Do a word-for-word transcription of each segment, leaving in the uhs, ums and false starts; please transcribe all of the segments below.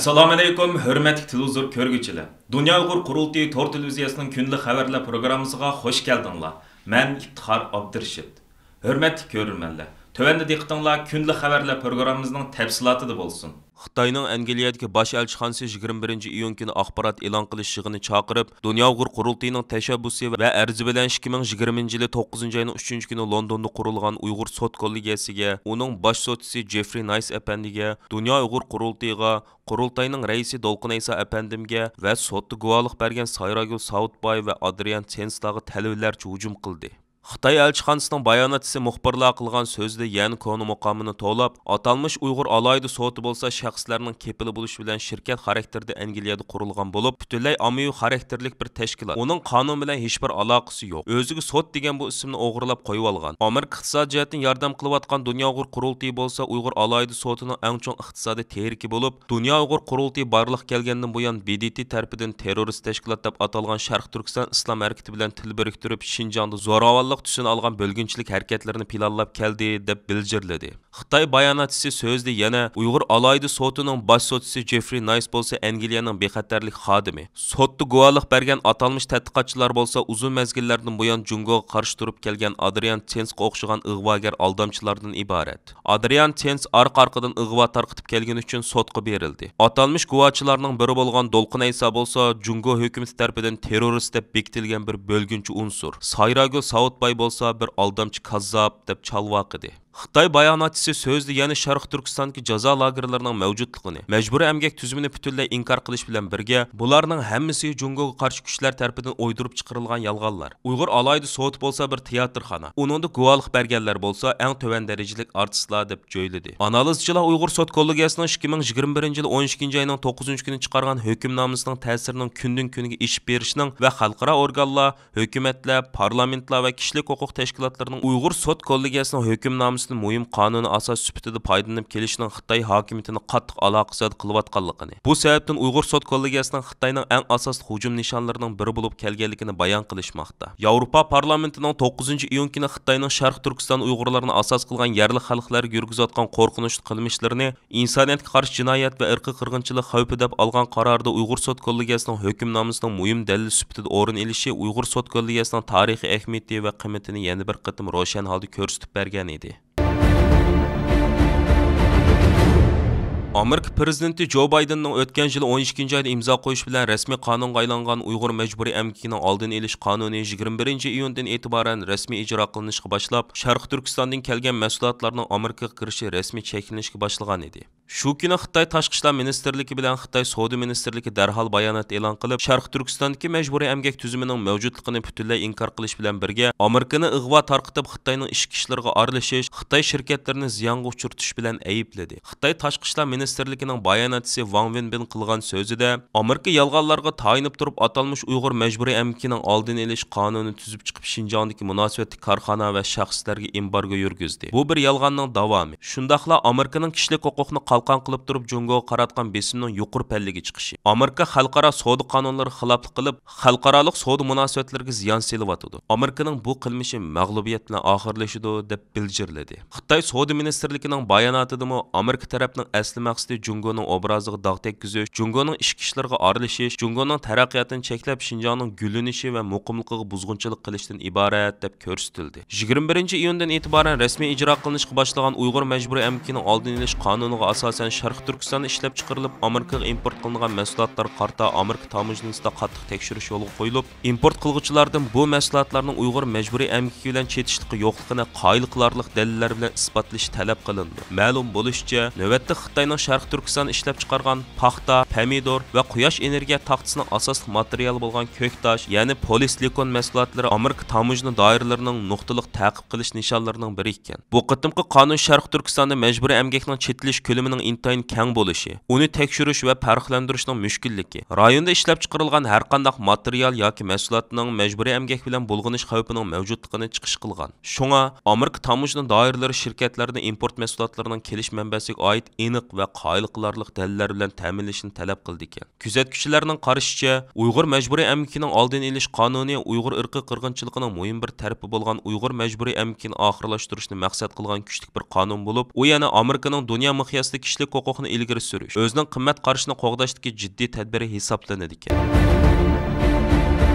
ئەسسالامۇئەلەيكۇم، ھۆرمەتلىك تېلېۋىزور كۆرگۈچىلەر! دۇنيا ئۇيغۇر قۇرۇلتىيى تور تېلېۋىزىيەسىنىڭ كۈندىلىك خەۋەرلەر پروگراممىسىغا خۇش كەلدىڭلار. مەن ئىپتىخار ئابدۇرېشىت. ھۆرمەتلىك كۆرۈرمەنلەر، تۆۋەندە دىققىتىڭلار كۈندىلىك خەۋەرلەر پروگراممىمىزنىڭ تەپسىلاتىدا بولسۇن. خىتاينىڭ ئەنگلىيەدىكى باش ئەلچىخانىسى يىگىرمە بىرىنچى ئىيۇن كۈنى ئاخبارات ئېلان قىلىش يىغىنى چاقىرىپ، دۇنيا ئۇيغۇر قۇرۇلتىيىنىڭ تەشەببۇسى ۋە ئەرزى بىلەن ئىككى مىڭ يىگىرمىنچى يىلى توققۇزىنچى ئاينىڭ ئۈچىنچى كۈنى لوندوندا قۇرۇلغان ئۇيغۇر سوت كوللېگىيەسىگە، ئۇنىڭ باش سوتچىسى جېفرى نايس ئەپەندىگە، دۇنيا ئۇيغۇر قۇرۇلتىيىغا، قۇرۇلتاينىڭ رەئىسى دولقۇن ئەيسا ئەپەندىمگە ۋە سوتتا گۇۋاھلىق بەرگەن سايراگۈل ساۋۇتباي ۋە ئادرىيان تېنسلارغا تەلۋىلەرچە ھۇجۇم قىلدى. خىتاي ئەلچىخانىسىنىڭ باياناتچىسى مۇخبىرلارغا قىلغان سۆزىدە يەنە كونا مۇقامىنى توۋلاپ، ئاتالمىش ئۇيغۇر ئالاھىدە سوتى بولسا شەخسلەرنىڭ كېپىلى بولۇش بىلەن شىركەت خاراكتېرىدە ئەنگلىيەدە قۇرۇلغان بولۇپ، پۈتۈنلەي ئاممىۋى خاراكتېرلىك بىر تەشكىلات. ئۇنىڭ قانۇن بىلەن ھېچبىر ئالاقىسى يوق. ئۆزىگە سوت دېگەن بۇ ئىسىمنى ئوغرىلاپ قويۇۋالغان. ئامېرىكا ئىقتىسادىي جەھەتتىن ياردەم قىلىۋاتقان دۇنيا ئۇيغۇر قۇرۇلتىيى بولسا ئۇيغۇر ئالاھىدە سوتىنىڭ ئەڭ چوڭ ئىقتىسادىي تېرىكى بولۇپ، دۇنيا ئۇيغۇر قۇرۇلتىيى بارلىققا كەلگەندىن بۇيان، ب د ت تەرىپىدىن تېررورىست تەشكىلات دەپ ئاتالغان شەرقىي تۈركىستان ئىسلام ھەرىكىتى بىلەن تىل بىرىكتۈرۈپ، شىنجاڭدا زوراۋانلىق تۈسىنى ئالغان بۆلگۈنچىلىك ھەرىكەتلىرىنى پىلانلاپ كەلدى، دەپ بىلجىرلىدى. خىتاي باياناتچىسى سۆزىدە يەنە، ئۇيغۇر ئالاھىدە سوتىنىڭ باش سوتچىسى جېفرى نايس بولسا ئەنگلىيەنىڭ بىخەتەرلىك خادىمى. سوتتا گۇۋاھلىق بەرگەن ئاتالمىش تەتقىقاتچىلار بولسا ئۇزۇن مەزگىللەردىن بۇيان جۇڭگوغا قارشى تۇرۇپ كەلگەن ئادرىيان تېنسقا ئوخشىغان ئىغۋاگەر ئالدامچىلاردىن ئىبارەت. ئادرىيان تېنس ئارقا-ئارقىدىن ئىغۋا تارقىتىپ كەلگىنى ئۈچۈن سوتقا بېرىلدى. ئاتالمىش گۇۋاچىلارنىڭ بىرى بولغان دولقۇن ئەيسا بولسا جۇڭگو ھۆكۈمىتى تەرىپىدىن تېررورىست دەپ بېكىتىلگەن بىر بۆلگۈنچى ئۇنسۇر. سايراگۈل ساۋۇتباي بولسا بىر ئالدامچى كاززاپ دەپ چالۋاقىدى. خىتاي باياناتچىسى سۆزىدە يەنە شەرقىي تۈركىستاندىكى جازا لاگېرلىرىنىڭ مەۋجۇتلۇقىنى، مەجبۇرىي ئەمگەك تۈزۈمىنى پۈتۈنلەي ئىنكار قىلىش بىلەن بىرگە، بۇلارنىڭ ھەممىسى جۇڭگوغا قارشى كۈچلەر تەرىپىدىن ئويدۇرۇپ چىقىرىلغان يالغانلار. ئۇيغۇر ئالاھىدە سوتى بولسا بىر تىياتىرخانا. ئۇنىڭدا گۇۋاھلىق بەرگەنلەر بولسا ئەڭ تۆۋەن دەرىجىلىك ئارتىسلار، دەپ جۆيلىدى. ئانالىزچىلار ئۇيغۇر سوت كوللېگىيەسىنىڭ ئىككى مىڭ يىگىرمە بىرىنچى يىلى ئون ئىككىنچى ئاينىڭ توققۇزىنچى كۈنى چىقارغان ھۆكۈمنامىسىنىڭ تەسىرىنىڭ كۈندىن-كۈنگە ئېشىپ بېرىشىنىڭ ۋە خەلقئارا ئورگانلار، ھۆكۈمەتلەر، پارلامېنتلار ۋە كىشىلىك ھوقۇق تەشكىلاتلىرىنىڭ ئۇيغۇر سوت كوللېگىيەسىنىڭ ھۆكۈمنامىسىدىن مۇھىم قانۇنىي ئاساس سۈپىتىدە پايدىلىنىپ كېلىشىنىڭ خىتاي ھاكىمىيىتىنى قاتتىق ئالاقىسىز قىلىۋاتقانلىقىنى، بۇ سەۋەبتىن ئۇيغۇر سوت كوللېگىيەسىنىڭ خىتاينىڭ ئەڭ ئاساسلىق ھۇجۇم نىشانلىرىنىڭ بىرى بولۇپ كەلگەنلىكىنى بايان قىلىشماقتا. ياۋروپا پارلامېنتىنىڭ توققۇزىنچى ئىيۇن كۈنى خىتاينىڭ شەرقىي تۈركىستان ئۇيغۇرلىرىنى ئاساس قىلغان يەرلىك خەلقلەرگە يۈرگۈزۈۋاتقان قورقۇنچلۇق قىلمىشلىرىنى ئىنسانىيەتكە قارشى جىنايەت ۋە ئىرقىي قىرغىنچىلىق خەۋپى دەپ ئالغان قارارىدا ئۇيغۇر سوت كوللېگىيەسىنىڭ ھۆكۈمنامىسىنىڭ مۇھىم دەلىل سۈپىتىدە ئورۇن ئېلىشى ئۇيغۇر سوت كوللېگىيەسىنىڭ تارىخىي ئەھمىيىتى ۋە قىممىتىنى يەنە بىر قېتىم روشەن ھالدا كۆرسىتىپ بەرگەن ئىدى. ئامېرىكا پىرېزىدېنتى جو بايدېننىڭ ئۆتكەن يىلى ئون ئىككىنچى ئايدا ئىمزا قويۇشى بىلەن رەسمىي قانۇنغا ئايلانغان ئۇيغۇر مەجبۇرىي ئەمگىكىنىڭ ئالدىنى ئېلىش قانۇنى يىگىرمە بىرىنچى ئىيۇندىن ئېتىبارەن رەسمىي ئىجرا قىلىنىشقا باشلاپ، شەرقىي تۈركىستاندىن كەلگەن مەھسۇلاتلارنىڭ ئامېرىكىغا كىرىشى رەسمىي چەكلىنىشكە باشلىغان ئىدى. شۇ كۈنى خىتاي تاشقى ئىشلار مىنىستىرلىكى بىلەن خىتاي سودا مىنىستىرلىكى دەرھال بايانات ئېلان قىلىپ، شەرقىي تۈركىستاندىكى مەجبۇرىي ئەمگەك تۈزۈمىنىڭ مەۋجۇتلۇقىنى پۈتۈنلەي ئىنكار قىلىش بىلەن بىرگە، ئامېرىكىنى ئىغۋا تارقىتىپ، خىتاينىڭ ئىچكى ئىشلىرىغا ئارىلىشىش، خىتاي شىركەتلىرىنى زىيانغا ئۇچرىتىش بىلەن ئەيىبلىدى. خىتاي تاشقى ئىشلار مىنىستىرلىكىنىڭ باياناتچىسى ۋاڭ ۋېنبىن قىلغان سۆزىدە، ئامېرىكا يالغانلارغا تايىنىپ تۇرۇپ، ئاتالمىش ئۇيغۇر مەجبۇرىي ئەمگىكىنىڭ ئالدىنى ئېلىش قانۇنى تۈزۈپ چىقىپ، شىنجاڭدىكى مۇناسىۋەتلىك كارخانا ۋە شەخسلەرگە ئېمبارگو يۈرگۈزدى. بۇ بىر يالغاننىڭ داۋامى. شۇنداقلا ئامېرىكىنىڭ كىشىلىك ھوقۇقنى قالقان قىلىپ تۇرۇپ جۇڭگوغا قاراتقان بېسىمىنىڭ يۇقىرى پەللىگە چىقىشى. ئامېرىكا خەلقئارا سودا قانۇنلىرىغا خىلاپلىق قىلىپ، خەلقئارالىق سودا مۇناسىۋەتلىرىگە زىيان سېلىۋاتىدۇ. ئامېرىكىنىڭ بۇ قىلمىشى مەغلۇبىيەت بىلەن ئاخىرلىشىدۇ، دەپ بىلجىرلىدى. خىتاي سودا مىنىستىرلىكىنىڭ باياناتىدىمۇ ئامېرىكا تەرەپنىڭ ئەسلى مەقسىتى جۇڭگونىڭ ئوبرازىغا داغ تەگكۈزۈش، جۇڭگونىڭ ئىچكى ئىشلىرىغا ئارىلىشىش، جۇڭگونىڭ تەرەققىياتىنى چەكلەپ، شىنجاڭنىڭ گۈللىنىشى ۋە مۇقىملىقىغا بۇزغۇنچىلىق قىلىشتىن ئىبارەت، دەپ كۆرسىتىلدى. يىگىرمە بىرىنچى ئىيۇندىن ئېتىبارەن رەسمىي ئىجرا قىلىنىشقا باشلىغان ئۇيغۇر مەجبۇرىي ئەمگىكىنىڭ ئالدىنى ئېلىش قانۇنىغا ئاساسەن، شەرقىي تۈركىستاندا ئىشلەپچىقىرىلىپ، ئامېرىكىغا ئىمپورت قىلىنغان مەھسۇلاتلارغا قارىتا ئامېرىكا تاموژنىسىدا قاتتىق تەكشۈرۈش يولغا قويۇلۇپ، ئىمپورت قىلغۇچىلاردىن بۇ مەھسۇلاتلارنىڭ ئۇيغۇر مەجبۇرىي ئەمگىكى بىلەن چېتىشلىقى يوقلۇقىنى قايىل قىلارلىق دەلىللەر بىلەن ئىسپاتلىشى تەلەپ قىلىنىدۇ. مەلۇم بولۇشىچە، نۆۋەتتە خىتاينىڭ شەرقىي تۈركىستاندا ئىشلەپچىقارغان پاختا، پەمىدور ۋە قۇياش ئېنېرگىيە تاختىسىنىڭ ئاساسلىق ماتېرىيالى بولغان كۆك تاش، يەنى پولىسىلىكون مەھسۇلاتلىرى ئامېرىكا تاموژنا دائىرىلىرىنىڭ نۇقتىلىق تەقىب قىلىش نىشانلىرىنىڭ بىرى ئىكەن. بۇ قېتىمقى قانۇن شەرقىي تۈركىستاندا مەجبۇرىي ئەمگەكنىڭ چېتىلىش كۆلىمىنىڭ ئىنتايىن كەڭ بولۇشى، ئۇنى تەكشۈرۈش ۋە پەرقلەندۈرۈشنىڭ مۈشكۈللۈكى، رايوندا ئىشلەپچىقىرىلغان ھەرقانداق ماتېرىيال ياكى مەھسۇلاتنىڭ مەجبۇرىي ئەمگەك بىلەن بۇلغىنىش خەۋپىنىڭ مەۋجۇتلۇقىنى چىقىش قىلغان. شۇڭا، ئامېرىكا تاموژنا دائىرىلىرى شىركەتلەردىن ئىمپورت مەھسۇلاتلىرىنىڭ كېلىش مەنبەسىگە ئائىت ئېنىق ۋە قايىل قىلارلىق دەلىللەر بىلەن تەمىنلىشىنى تەلەپ قىلىدىكەن. كۆزەتكۈچىلەرنىڭ قارىشىچە، ئۇيغۇر مەجبۇرىي ئەمگىكىنىڭ ئالدىنى ئېلىش قانۇنى ئۇيغۇر ئىرقىي قىرغىنچىلىقىنىڭ مۇھىم بىر تەرىپى بولغان ئۇيغۇر مەجبۇرىي ئەمگىكىنى ئاخىرلاشتۇرۇشنى مەقسەت قىلغان كۈچلۈك بىر قانۇن بولۇپ، ئۇ يەنە ئامېرىكىنىڭ دۇنيا مىقياسىدىكى كىشىلىك ھوقۇقنى ئىلگىرى سۈرۈش، ئۆزىنىڭ قىممەت قارىشىنى قوغداشتىكى جىددىي تەدبىرى ھېسابلىنىدىكەن.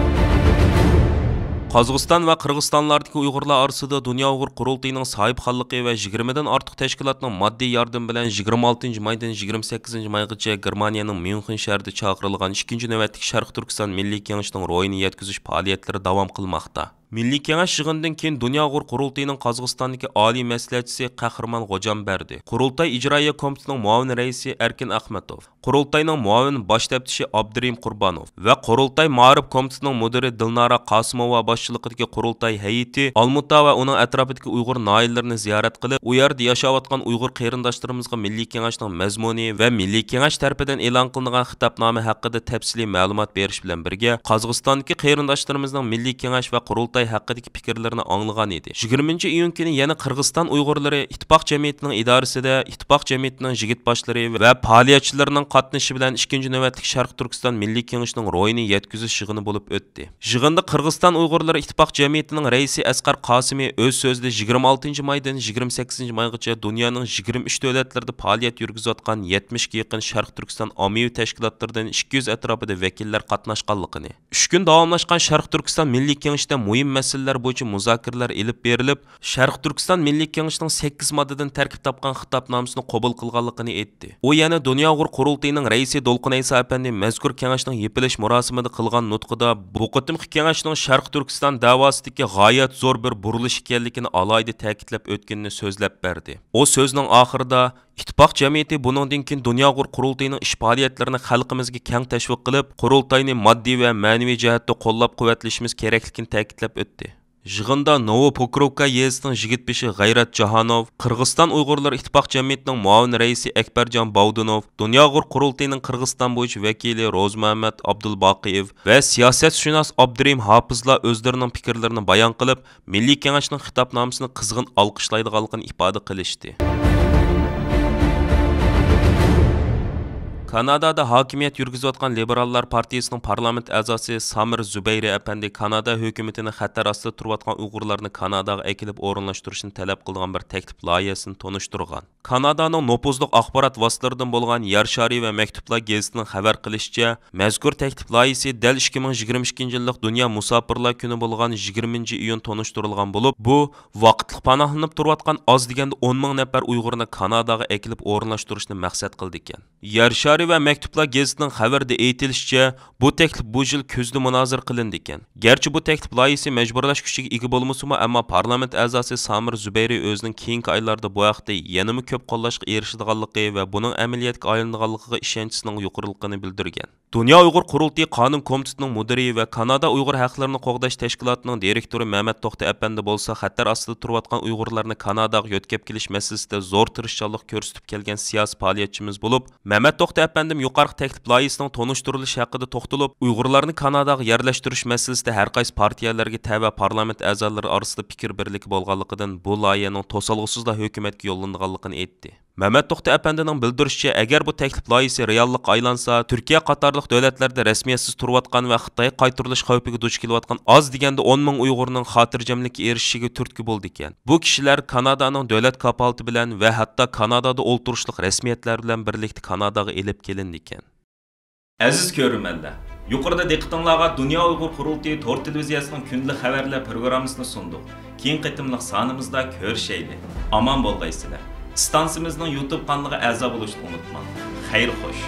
قازاقىستان ۋە قىرغىزىستانلاردىكى ئۇيغۇرلار ئارىسىدا دۇنيا ئۇيغۇر قۇرۇلتىيىنىڭ ساھىبخانلىقى ۋە يىگىرمىدىن ئارتۇق تەشكىلاتنىڭ ماددىي ياردىمى بىلەن يىگىرمە ئالتىنچى مايدىن يىگىرمە سەككىزىنچى مايغىچە گېرمانىيەنىڭ ميۇنخېن شەھىرىدە چاقىرىلغان ئىككىنچى نۆۋەتلىك شەرقىي تۈركىستان مىللىي كېڭىشىنىڭ روھىنى يەتكۈزۈش پائالىيەتلىرى داۋام قىلماقتا. مىللىي كېڭەش يىغىنىدىن كېيىن دۇنيا ئۇيغۇر قۇرۇلتىيىنىڭ قازاقىستاندىكى ئالىي مەسلىھەتچىسى قەھرىمان غوجامبەردى، قۇرۇلتاي ئىجرائىيە كومىتېتىنىڭ مۇئاۋىن رەئىسى ئەركىن ئەخمەتوف، قۇرۇلتاينىڭ مۇئاۋىن باش تەپتىشى ئابدۇرېھىم قۇربانوف ۋە قۇرۇلتاي مائارىپ كومىتېتىنىڭ مۇدىرى دىلنارا قاسىموۋا باشچىلىقىدىكى قۇرۇلتاي ھەيئىتى ئالمۇتا ۋە ئۇنىڭ ئەتراپىدىكى ئۇيغۇر ناھىيەلىرىنى زىيارەت قىلىپ، ئۇ يەردە ياشاۋاتقان ئۇيغۇر قېرىنداشلىرىمىزغا مىللىي كېڭەشنىڭ مەزمۇنى ۋە مىللىي كېڭەش تەرىپىدىن ئېلان قىلىنغان خىتابنامە ھەققىدە تەپسىلىي مەلۇمات بېرىش بىلەن بىرگە، قازاقىستاندىكى قېرىنداشلىرىمىزنىڭ مىللىي كېڭەش ۋە قۇرۇلتاي ھەققىدىكى پىكىرلىرىنى ئاڭلىغان ئىدى. يىگىرمىنچى ئىيۇن كۈنى يەنە قىرغىزىستان ئۇيغۇرلىرى ئىتتىپاق جەمئىيىتىنىڭ ئىدارىسىدە ئىتتىپاق جەمئىيىتىنىڭ يىگىت باشلىرى ۋە پائالىيەتچىلىرىنىڭ قاتنىشىشى بىلەن ئىككىنچى نۆۋەتلىك شەرقىي تۈركىستان مىللىي كېڭىشىنىڭ روھىنى يەتكۈزۈش يىغىنى بولۇپ ئۆتتى. يىغىندا قىرغىزىستان ئۇيغۇرلىرى ئىتتىپاق جەمئىيىتىنىڭ رەئىسى ئەسقەر قاسىمى ئۆز سۆزىدە يىگىرمە ئالتىنچى مايدىن يىگىرمە سەككىزىنچى مايغىچە دۇنيانىڭ يىگىرمە ئۈچ دۆلەتلىرىدە پائالىيەت يۈرگۈزۈۋاتقان يەتمىشكە يېقىن شەرقىي تۈركىستان ئاممىۋى تەشكىلاتلىرىدىن ئىككى يۈز ئەتراپىدا ۋەكىللەر قاتناشقانلىقىنى، ئۈچ كۈن داۋاملاشقان شەرقىي تۈركىستان مىللىي كېڭىشىدە مۇھىم مەسىلىلەر بويىچە مۇزاكىرىلەر ئېلىپ بېرىلىپ، شەرقىي تۈركىستان مىللىي كېڭىشىنىڭ سەككىز ماددىدىن تەركىب تاپقان خىتابنامىسىنى قوبۇل قىلغانلىقىنى ئېيتتى. ئۇ يەنە دۇنيا ئۇيغۇر قۇرۇلتىيىنىڭ رەئىسى دولقۇن ئەيسا ئەپەندى مەزكۇر كېڭەشنىڭ يېپىلىش مۇراسىمىدا قىلغان نۇتقىدا، بۇ قېتىمقى كېڭەشنىڭ شەرقىي تۈركىستان دەۋاسىدىكى غايەت زور بىر بۇرۇلۇش ئىكەنلىكىنى ئالاھىدە تەكىتلەپ ئۆتكىنىنى سۆزلەپ بەردى. ئۇ سۆزىنىڭ ئاخىرىدا، ئىتتىپاق جەمئىيىتى بۇنىڭدىن كېيىن دۇنيا ئۇيغۇر قۇرۇلتىيىنىڭ ئىش پائالىيەتلىرىنى خەلقىمىزگە كەڭ تەشۋىق قىلىپ، قۇرۇلتاينى ماددىي ۋە مەنىۋى جەھەتتە قوللاپ-قۇۋۋەتلىشىمىز كېرەكلىكىنى تەكىتلەپ ئۆتتى. يىغىندا نوۋوپوكروۋكا يېزىسىنىڭ يىگىت بېشى غەيرەت جاھانوف، قىرغىزىستان ئۇيغۇرلىرى ئىتتىپاق جەمئىيىتىنىڭ مۇئاۋىن رەئىسى ئەكبەرجان باۋدۇنوف، دۇنيا ئۇيغۇر قۇرۇلتىيىنىڭ قىرغىزىستان بويىچە ۋەكىلى روزمۇھەممەت ئابدۇلباقىيېۋ ۋە سىياسەتشۇناس ئابدۇرېھىم ھاپىزلار ئۆزلىرىنىڭ پىكىرلىرىنى بايان قىلىپ، مىللىي كېڭەشنىڭ خىتابنامىسىنى قىزغىن ئالقىشلايدىغانلىقىنى ئىپادە قىلىشتى. كانادادا ھاكىمىيەت يۈرگۈزۈۋاتقان لىبېراللار پارتىيىسىنىڭ پارلامېنت ئەزاسى سامىر زۇبەيرى ئەپەندى كانادا ھۆكۈمىتىنى خەتەر ئاستىدا تۇرۇۋاتقان ئۇيغۇرلارنى كاناداغا ئەكېلىپ ئورۇنلاشتۇرۇشنى تەلەپ قىلغان بىر تەكلىپ لايىھەسىنى تونۇشتۇرغان. كانادانىڭ نوپۇزلۇق ئاخبارات ۋاسىتىلىرىدىن بولغان يەر شارى ۋە مەكتۇپلار گېزىتىنىڭ خەۋەر قىلىشىچە، مەزكۇر تەكلىپ لايىھىسى دەل ئىككى مىڭ يىگىرمە ئىككىنچى يىللىق دۇنيا مۇساپىرلار كۈنى بولغان يىگىرمىنچى ئىيۇن تونۇشتۇرۇلغان بولۇپ، بۇ ۋاقىتلىق پاناھلىنىپ تۇرۇۋاتقان ئاز دېگەندە ئون مىڭ نەپەر ئۇيغۇرنى كاناداغا ئەكېلىپ ئورۇنلاشتۇرۇشنى مەقسەت قىلىدىكەن. يەر شارى ۋە مەكتۇپلار گېزىتىنىڭ خەۋىرىدە ئېيتىلىشىچە، بۇ تەكلىپ بۇ يىل كۈزدە مۇنازىرە قىلىنىدىكەن. گەرچە بۇ تەكلىپ لايىھىسى مەجبۇرلاش كۈچىگە ئىگە بولمىسىمۇ، ئەمما پارلامېنت ئەزاسى سامىر زۇبەيرى ئۆزىنىڭ كېيىنكى ئايلاردا بۇ ھەقتە يەنىمۇ كۆپ قوللاشقا ئېرىشىدىغانلىقى ۋە بۇنىڭ ئەمەلىيەتكە ئايلىنىدىغانلىقىغا ئىشەنچىسىنىڭ يۇقىرىلىقىنى بىلدۈرگەن. دۇنيا ئۇيغۇر قۇرۇلتىيى قانۇن كومىتېتىنىڭ مۇدىرى ۋە كانادا ئۇيغۇر ھەقلىرىنى قوغداش تەشكىلاتىنىڭ دىرېكتورى مەمەت توختى ئەپەندى بولسا خەتەر ئاستىدا تۇرۇۋاتقان ئۇيغۇرلارنى كاناداغا يۆتكەپ كېلىش مەسىلىسىدە زور تىرىشچانلىق كۆرسىتىپ كەلگەن سىياسىي پائالىيەتچىمىز بولۇپ، مەمەت توختى ئەپەندىم يۇقىرىقى تەكلىپ لايىھىسىنىڭ تونۇشتۇرۇلۇشى ھەققىدە توختىلىپ، ئۇيغۇرلارنى كاناداغا يەرلەشتۈرۈش مەسىلىسىدە ھەرقايسى پارتىيەلەرگە تەۋە پارلامېنت ئەزالىرى ئارىسىدا پىكىر بىرلىكى بولغانلىقىدىن، بۇ لايىھەنىڭ توسالغۇسىزلا ھۆكۈمەتكە يوللىنىدىغانلىقىنى ئېيتتى. مەمەت توختى ئەپەندىنىڭ بىلدۈرۈشىچە، ئەگەر بۇ تەكلىپ لايىھىسى رېئاللىققا ئايلانسا، تۈركىيە قاتارلىق دۆلەتلەردە رەسمىيەتسىز تۇرۇۋاتقان ۋە خىتايغا قايتۇرۇلۇش خەۋپىگە دۇچ كېلىۋاتقان ئاز دېگەندە ئون مىڭ ئۇيغۇرنىڭ خاتىرجەملىككە ئېرىشىشىگە تۈرتكە بولىدىكەن. بۇ كىشىلەر كانادانىڭ دۆلەت كاپالىتى بىلەن ۋە ھەتتا كانادادا ئولتۇرۇشلۇق رەسمىيەتلەر بىلەن بىرلىكتە كاناداغا ئېلىپ كېلىنىدىكەن. ئەزىز كۆرۈرمەنلەر، يۇقىرىدا دىققىتىڭلارغا دۇنيا ئۇيغۇر قۇرۇلتىيى تور تېلېۋىزىيەسىنىڭ كۈندىلىك خەۋەرلەر پروگراممىسىنى سۇندۇق. كېيىنكى قېتىملىق سانىمىزدا كۆرۈشەيلى. ئامان بولغايسىلەر. ئىستانسىمىزنىڭ يۇتۇب قانىلىغا ئەزا بولۇشنى ئۇنتۇماڭ. خەير خوش.